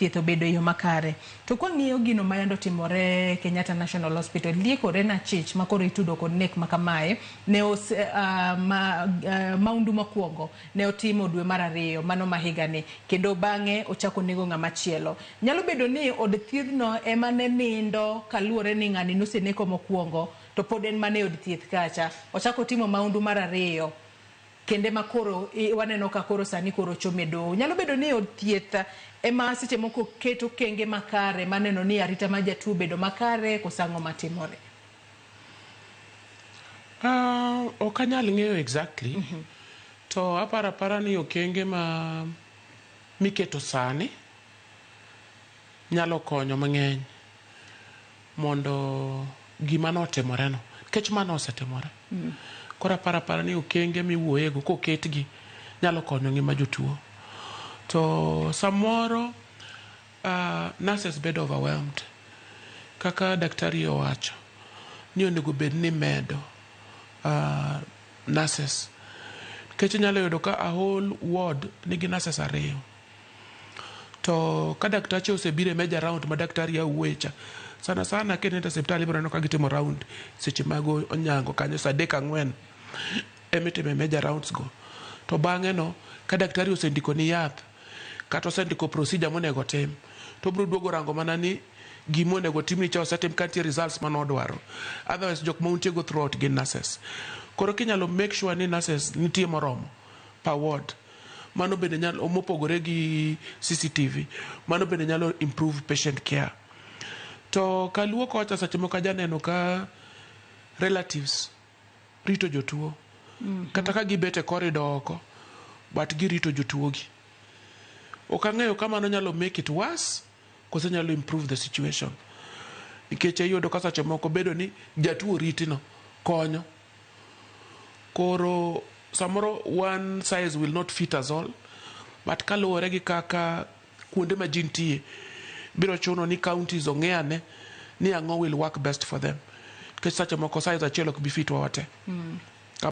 Thieth obedo e yo makare. To kwang'iyo gino ma yande otimore Kenyatta National Hospital, liekore na chich ma koro itudo kod nek ma kamae ne ose, ma, maundu mokwongo ne otimo dwe mar ariyo mano ma higani, kendo bang'e ochako nego ng'ama chielo. Nyalo bedo ni od thiedhno ema ne nindo kaluwore ni ng'ani noseneko mokwongo to pod en mana e od thieth kacha. Ochako otimo maundu mar ariyo kende ma koro waneno ka koro sani koro chomo e doho. Nyalo bedo ni od thieth ema seche moko keto okenge makare maneno ni arita mar jatuo obedo makare koso ang'o matimore? Ok anyal ng'eyo exactly. To aparo apara ni okenge ma miketo sani nyalo konyo mang'eny mondo gima notimore no, nikech mano osetimore. Koro aparo apara ni okenge miwuoyego koketgi nyalo konyo ngima jotuo. To samoro nurses bedo overwhelmed kaka daktari owacho ni onego bed ni imedo nurses, nikech inyalo yudo ka a whole ward nigi nurses ariyo, to ka daktache osebiro e major round ma daktari a wuoye cha, sana sana kineno e osiptal ibiro neno ka gitimo round seche mag onyango kanyo, saa adek, ang'wen emitime major rounds go. To bang'e no ka daktari osendikoni yath kata osendiko procedure monego tim, to obiro duogo rango mana ni gima onego timni cha osetim, ka nitie results manodwaro. Otherwise jok ma untie go throughout gin nurses. Koro kinyalo make sure ni nurses nitie moromo per ward, mano bende nyalo, mopogore gi CCTV, mano bende nyalo improve patient care. To kaluo kocha, seche moko ajaneno ka relatives rito jotuo kata ka gibet e corridor oko, but girito jotuo gi. Ok ang'eyo ka mano nyalo make it worse koso nyalo improve the situation, nikech iyudo ka seche moko bedo ni jatuo oriti no konyo. Koro samoro one size will not fit us all, but kaluwore gi kaka kuonde ma ji nitie, biro chuno ni counties ong'e ane ni ang'o will work best for them, nikech seche moko size achiel ok bi fit wa wate.